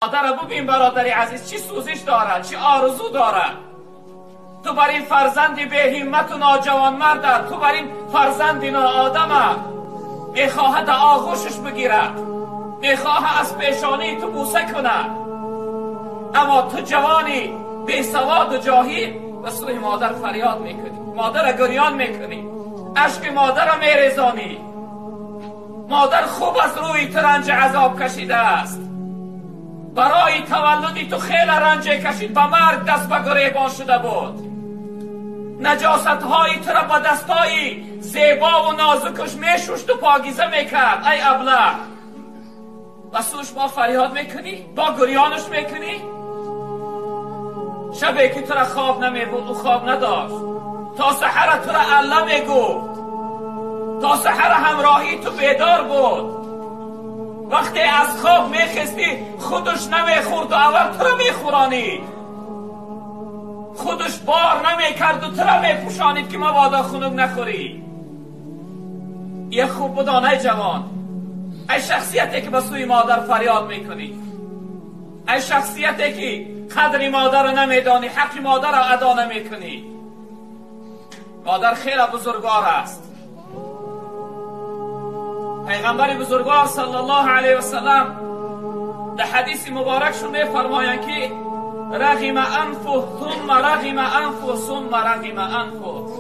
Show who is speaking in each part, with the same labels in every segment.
Speaker 1: مادر ببین برادری عزیز چی سوزش دارد، چی آرزو دارد. تو بر این فرزند به همت و ناجوان مرد، تو بر این فرزند ناآدم میخواهد آغوشش بگیرد، میخواهد از پیشانی تو بوسه کند، اما تو جوانی بی سواد و جاهل به سوی مادر فریاد میکنی، مادر گریان میکنی، اشک مادر را میریزانی. مادر خوب از روی تو رنج عذاب کشیده است، برای تولدی تو خیلی رنج کشید، به مرگ دست به گریبان شده بود. نجاست های تو را با دستای زیبا و نازکش میشوشت و پاکیزه میکرد. ای ابله، به سوش با فریاد میکنی، با گریانش میکنی. شبی که تو را خواب نمیبود او خواب نداشت، تا سحر تو را الله میگفت، تا سحر همراهی تو بیدار بود. وقتی از خواب میخستی خودش نمیخورد و اول تو را میخورانید، خودش بار نمیکرد و تو را میپوشانید که مبادا خنک نخوری. یه خوب بدان ای جوان، ای شخصیتی که به سوی مادر فریاد میکنی، ای شخصیتی که قدر مادر را نمیدانی، حق مادر را ادا نمیکنی. مادر خیلی بزرگوار است. پیغمبر بزرگوار صلی الله علیه و سلم در حدیث مبارکشون میفرمایند که رغم انفه ثم رغم انفه ثم رغم انفه.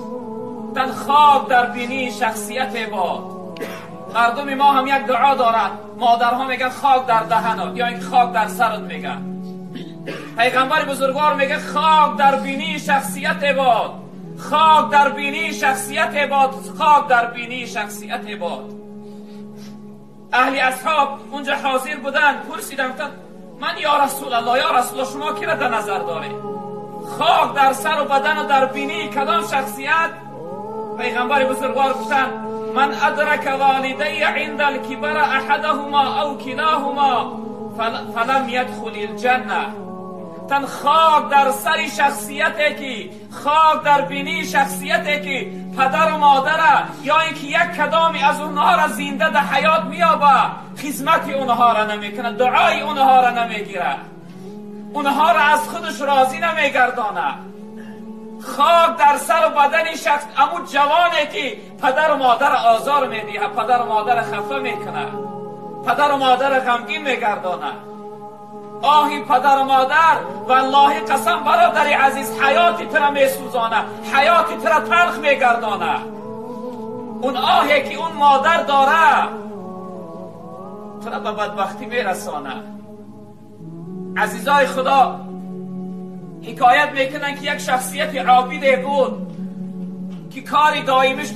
Speaker 1: تن خواب در بینی شخصیت باد. مردم ما هم یک دعا دارند، مادرها میگن خاک در دهنت یا اینکه خاک در سرت میگن. پیغمبر بزرگوار میگه خاک در بینی شخصیت باد، خاک در بینی شخصیت باد، خاک در بینی شخصیت باد. اهل اصحاب اونجا حاضر بودن، پرسیدن من یا رسول الله، یا رسول الله، شما کی را در نظر داره؟ خاک در سر و بدن و در بینی کدام شخصیت؟ پیغمبر بزرگوار گفتند من ادرک والدی عند الکبر احدهما او کلاهما فلم یدخل الجنه. تن خاک در سر شخصیتی که، خاک در بینی شخصیتی که پدر و مادر یا اینکه یک کدامی از اونها را زنده در حیات میابه، خدمت اونها را نمیکنه، دعای اونها را نمیگیره، اونها را از خودش راضی نمیگردانه. خاک در سر و بدن شخص امو جوانه که پدر و مادر آزار میدیه، پدر و مادر خفه میکنه، پدر و مادر غمگین میگردانه. آهی پدر و مادر، والله قسم برادر عزیز، حیاتی ترا میسوزانه، حیاتی ترا تلخ میگردانه. اون آهی که اون مادر داره ترا به بدبختی میرسانه. عزیزای خدا، حکایت میکنن که یک شخصیت عابده بود که کاری دائمش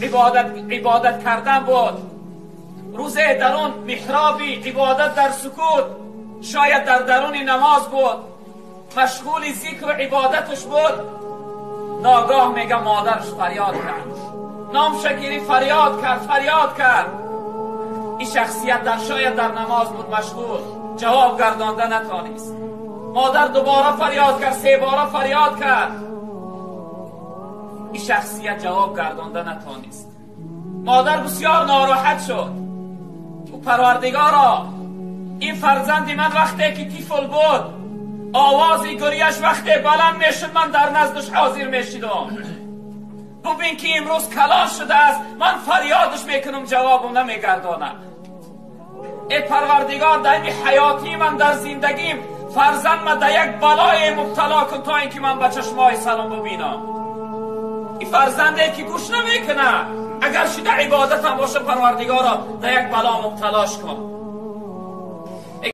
Speaker 1: عبادت کردن بود. روز درون محرابی عبادت در سکوت، شاید در درون نماز بود، مشغول ذکر و عبادتش بود. ناگاه میگه مادرش فریاد کرد، نام شکیری فریاد کرد، فریاد کرد. این شخصیت در شاید در نماز بود مشغول، جواب گردانده نتانست. مادر دوباره فریاد کرد، سه باره فریاد کرد. این شخصیت جواب گردانده نتانست. مادر بسیار ناراحت شد. او پروردگارا، این فرزند من وقتی که طفل بود، آواز گریش وقتی بلند میشد من در نزدش حاضر میشدم. ببین که امروز کلان شده است، من فریادش میکنم جوابم نمیگردانم. ای پروردگار، در این حیاتی من، در زندگیم، فرزند من در یک بلای مبتلا کن تا اینکه من به چشمای سلام ببینم. این فرزنده که گوش نمیکنه، اگر شده عبادت هم باشه، پروردگارا در یک بلا مبتلاش کن.